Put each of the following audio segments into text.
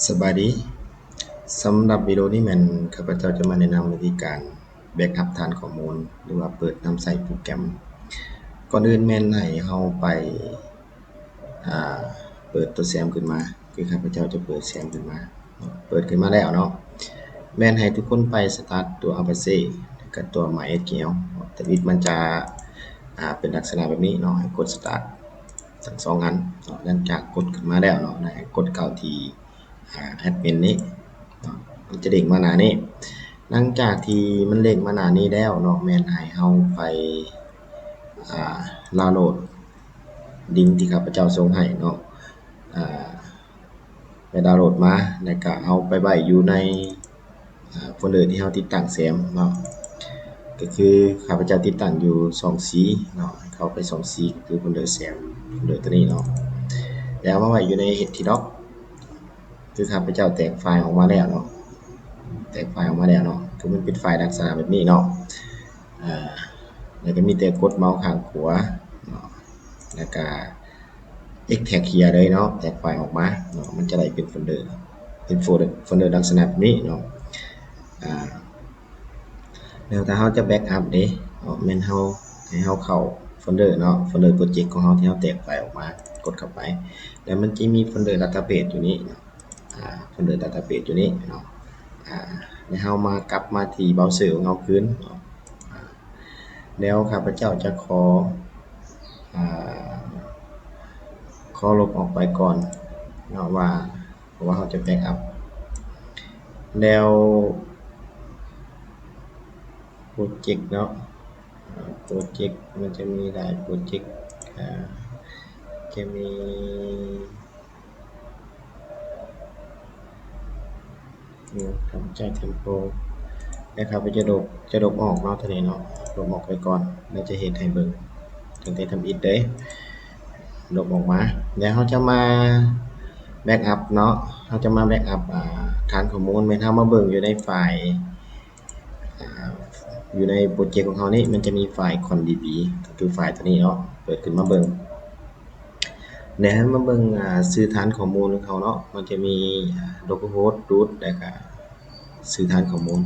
ສະບາຍດີ. ສຳລັບວິດີໂອນີ້ແມ່ນຂ້າພະເຈົ້າຈະມາແນະນຳວິທີການແບັກອັບຖານຂໍ້ມູນ ຫຼືວ່າເປີດນຳໃຊ້ໂປຣແກຣມ. ກ່ອນອື່ນແມ່ນໃຫ້ເຮົາໄປ ອ່າ ເປີດຕົວແຊມຂຶ້ນມາ ຄືຂ້າພະເຈົ້າຈະເປີດແຊມຂຶ້ນມາເນາະ. ເປີດຂຶ້ນມາແລ້ວເນາະ ແມ່ນໃຫ້ທຸກຄົນໄປສະຕາດຕົວ Apache ແລ້ວກໍຕົວ MySQL ທຳອິດມັນຈະ ອ່າ ເປັນລັກສະນະແບບນີ້ເນາະ. ໃຫ້ກົດສະຕາດທັງສອງອັນເນາະ. ຫຼັງຈາກກົດຂຶ້ນມາແລ້ວເນາະ ໃຫ້ກົດເຂົ້າທີ່ ອ່າ ແອັດມິນນີ້ເນາະ ມັນຈະເດ້ງມາໜ້ານີ້. ຫຼັງຈາກທີ່ມັນເດ້ງມາໜ້ານີ້ແລ້ວເນາະ ແມ່ນໃຫ້ເຮົາໄປ ອ່າ ດາວໂຫຼດລິງທີ່ຂ້າພະເຈົ້າສົ່ງໃຫ້ເນາະ ອ່າ ໄປດາວໂຫຼດມາ ແລ້ວກະເອົາໄປໄວ້ຢູ່ໃນ ອ່າ ໂຟນເດີທີ່ເຮົາຕິດຕັ້ງແຊມເນາະ ກໍຄືຂ້າພະເຈົ້າຕິດຕັ້ງຢູ່ຊ່ອງຊີເນາະ ເຂົ້າໄປຊ່ອງຊີ ກໍຄືໂຟນເດີແຊມ ໂຟນເດີຕົວນີ້ເນາະ ແລ້ວເອົາມາໄວ້ຢູ່ໃນ Htdoc ຄືຂ້າພະເຈົ້າແຕກໄຟລ໌ອອກມາແລ້ວເນາະ ແຕກໄຟລ໌ອອກມາແລ້ວເນາະ ຄືມັນເປັນໄຟລ໌ລັກສະນະແບບນີ້ເນາະ. ອ່າ ແລ້ວກໍມີແຕ່ກົດເມົາສ໌ຂ້າງຂວາເນາະ ແລ້ວກໍ extract clear ເລີຍເນາະ ແຕກໄຟລ໌ອອກມາເນາະ ມັນຈະໄດ້ເປັນໂຟນເດີ ເປັນໂຟນເດີ ໂຟນເດີລັກສະນະແບບນີ້ເນາະ. ອ່າ ແລ້ວຖ້າເຮົາຈະແບັກອັບເດ້ເນາະ ແມ່ນເຮົາ ໃຫ້ເຮົາເຂົ້າໂຟນເດີເນາະ ໂຟນເດີໂປຣເຈັກຂອງເຮົາທີ່ເຮົາແຕກໄຟລ໌ອອກມາ ກົດເຂົ້າໄປ ແລ້ວມັນຈະມີໂຟນເດີ database ຢູ່ນີ້ເນາະ ອ່າ ໂຟນເດີ database ຢູ່ນີ້ເນາະ. ອ່າ ແລ້ວເຮົາມາ ກັບມາທີ່ເບຣາເຊີຂອງເຮົາຄືນເນາະ. ອ່າ ແລ້ວຂ້າພະເຈົ້າຈະຂໍ ອ່າ ຂໍລົບອອກໄປກ່ອນເນາະ ວ່າ ເພາະວ່າເຮົາຈະແບັກອັບ ແລ້ວໂປຣເຈັກເນາະ ອ່າ ໂປຣເຈັກມັນຈະມີຫຼາຍໂປຣເຈັກ ອ່າ ຈະມີ ອືມ ທຳໃຈເທັມໂປ ແລ້ວຂ້າພະເຈົ້າຈະລົບ ຈະລົບອອກເນາະ ຕົວນີ້ເນາະ ລົບອອກໄປກ່ອນ ແລ້ວຈະເຮັດໃຫ້ເບິ່ງຕັ້ງແຕ່ທຳອິດເດ້ ລົບອອກມາ. ແລ້ວເຮົາຈະມາແບັກອັບເນາະ ເຮົາຈະມາແບັກອັບ ອ່າ ຖານຂໍ້ມູນ ແມ່ນເຮົາມາເບິ່ງຢູ່ໃນໄຟລ໌ ອ່າ ຢູ່ໃນໂປຣເຈັກຂອງເຮົານີ້ ມັນຈະມີໄຟລ໌ CronDB ກໍຄືໄຟລ໌ຕົວນີ້ເນາະ ເປີດຂຶ້ນມາເບິ່ງ ແລ້ວໃຫ້ມາເບິ່ງ ອ່າ ຊື່ຖານຂໍ້ມູນຂອງເຮົາເນາະ ມັນຈະມີ ອ່າ localhost root ແລ້ວກະຊື່ຖານຂໍ້ມູນ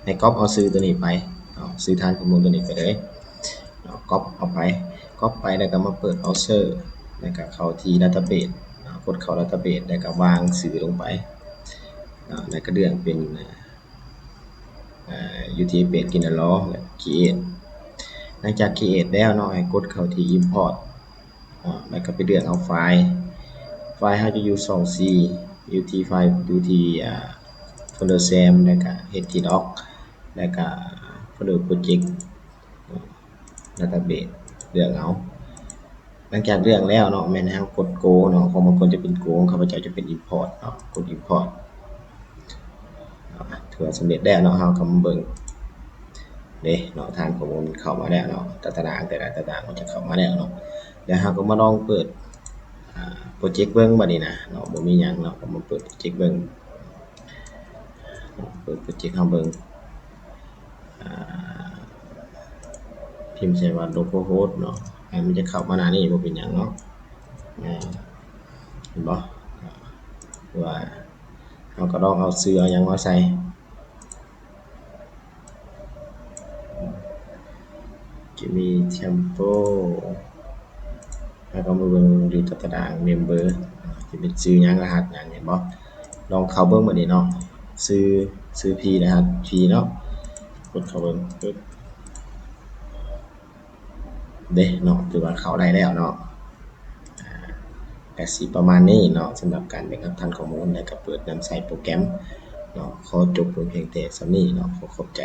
ໃຫ້ກັອບເອົາຊື່ຕົວນີ້ໄປເນາະ ຊື່ຖານຂໍ້ມູນຕົວນີ້ໄປເລີຍເນາະ ກັອບເອົາໄປ ກັອບໄປແລ້ວກໍມາເປີດເບຣາເຊີ ແລ້ວກໍເຂົ້າທີ່ database ເນາະ ກົດເຂົ້າ database ແລ້ວກໍວາງຊື່ລົງໄປເນາະ ແລ້ວກໍເລືອກເປັນ ອ່າ UTF-8 General ແລ້ວ create ຫຼັງຈາກ create ແລ້ວເນາະ ໃຫ້ກົດເຂົ້າທີ່ import ເນາະ ແລ້ວກໍໄປເລືອກເອົາໄຟລ໌ ໄຟລ໌ເຮົາຈະຢູ່ຊ່ອງຊີ ຢູ່ທີ່ໄຟລ໌ ຢູ່ທີ່ ອ່າ ໂຟນເດີແຊມ ແລ້ວກໍ Htdoc ແລ້ວກໍໂຟນເດີໂປຣເຈັກ database ເລືອກເອົາ. ຫຼັງຈາກເລືອກແລ້ວເນາະ ແມ່ນໃຫ້ເຮົາກົດ Go ເນາະ ຂອງບາງຄົນຈະເປັນ Go ຂອງຂ້າພະເຈົ້າຈະເປັນ Import ເນາະ ກົດ Import ເນາະ ຖືວ່າສຳເລັດແລ້ວເນາະ. ເຮົາກໍມາເບິ່ງເດ້ເນາະ ຖານຂໍ້ມູນເຂົ້າມາແລ້ວເນາະ ຕາຕະລາງ ແຕ່ລະຕາຕະລາງມັນຈະເຂົ້າມາແລ້ວເນາະ. ແລ້ວເຮົາກໍມາລອງເປີດ ອ່າ ໂປຣເຈັກເບິ່ງບັດນີ້ນະເນາະ ບໍ່ມີຫຍັງເນາະ ກໍມາເປີດໂປຣເຈັກເບິ່ງ ເນາະ ເປີດໂປຣເຈັກເຮົາເບິ່ງ ອ່າ ພິມໃສ່ວ່າ localhost ເນາະ ໃຫ້ມັນຈະເຂົ້າມາໜ້ານີ້ ບໍ່ເປັນຫຍັງເນາະ ເຫັນບໍ່ ວ່າເຮົາກໍລອງເອົາຊື່ເອົາຫຍັງມາໃສ່ ຈະມີ sample ແລ້ວກໍມາເບິ່ງຢູ່ຕາຕະລາງ member ຈະເປັນຊື່ຫຍັງ ລະຫັດຫຍັງ ເຫັນບໍ່ ລອງເຂົ້າເບິ່ງບັດນີ້ເນາະ ຊື່ ຊື່ P ລະຫັດ P ເນາະ ກົດເຂົ້າເບິ່ງປຶບ ເດ້ເນາະ ຖືວ່າເຂົ້າໄດ້ແລ້ວເນາະ. ກະຊິປະມານນີ້ເນາະ ສຳລັບການແບັກອັບຖານຂໍ້ມູນ ແລ້ວກະເປີດນຳໃຊ້ໂປຣແກຣມເນາະ. ຂໍຈົບລົງພຽງແຕ່ສ່ຳນີ້ເນາະ ຂໍຂອບໃຈ.